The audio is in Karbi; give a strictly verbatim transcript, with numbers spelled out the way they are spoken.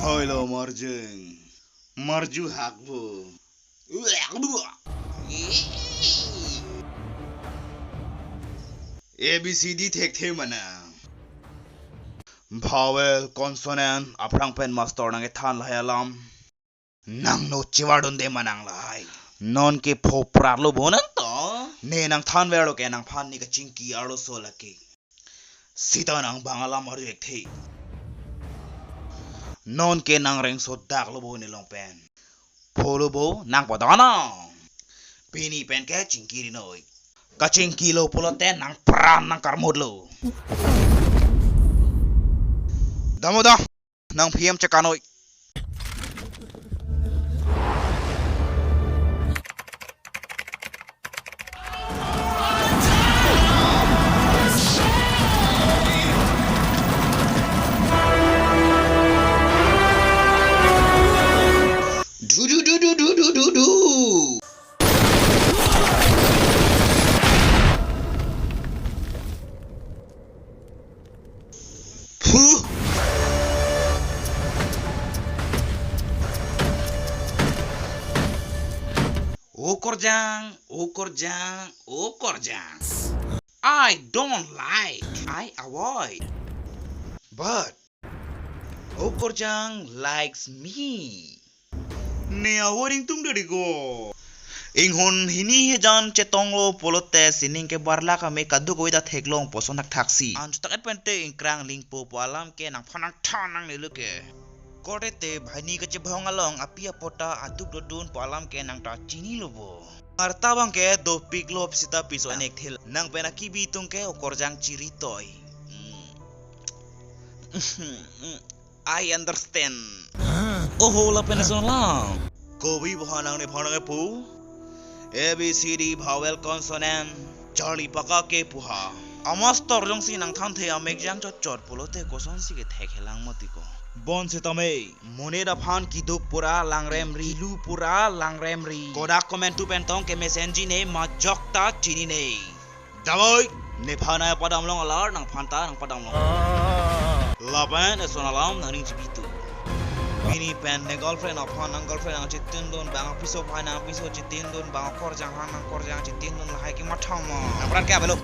Hoilo marjeng. Marju hakbo. A B C D thekthe mana. Vowel, consonant, aphrang pen master nangkethan lahai alam. Nangno chevardunde ma nang lahai. Non ke pho pratlo bo nang to. Ne nangthanverlo ke nangphan ne kachingki arloso lake. Sita nang bang alam arju thekthe. Non ke nangrengso daklo bo ne along pen. Pholo bo nang padana. Pini pen ke chingki ri noi. Kachingkilo pulote nangpran nangkarmutlo. Damo da. Nang P M chekanoi. Du, du, du, du. Huh? Okorjang, Okorjang, Okorjang. I don't like, I avoid. But Okorjang likes me. Ne avoid ingtung deri ko. Inghun hini hejan chetonglo pulote sining ke barlak ame kaduk oi da theklong poson thak thaksi. Anchot tak et pente ingkrang lingpo pu alam ke nangphan nangthan nangne lo ke. Korte te bhaini kachebhong along api apota aduk dodun pu alam ke nangta chinilo bo. Arta abang ke dopiklo sita piso anek thil. Nang pen akibi tung ke Okorjang chiri toi. Hmm. I understand. Oho, lapen eson alam. Kopi puha nang nephan nangkepu? A B C D vowel consonant charli paka ke puha. Amastor jongsi nangthanthe amek jang chotchot pulote kosonsi kethek helang mati ko. Bonsitame, monit aphan kiduk pura langrem ri, kilu pura langrem ri. Kodak komantu pen tong kemesenji ne majok ta chinine. Damoi, nephan nangpadamlong alar nangphan ta nangpadamlong. Lapen eson alam nangning chibitu. Pini pen ne girlfriend aphan nang girlfriend nangchetindun, bang apiso aphan nang apiso chetindun, bang akorjang aphan nang akorjang chetindun lahai ke mathama. Nangpran ke avelo.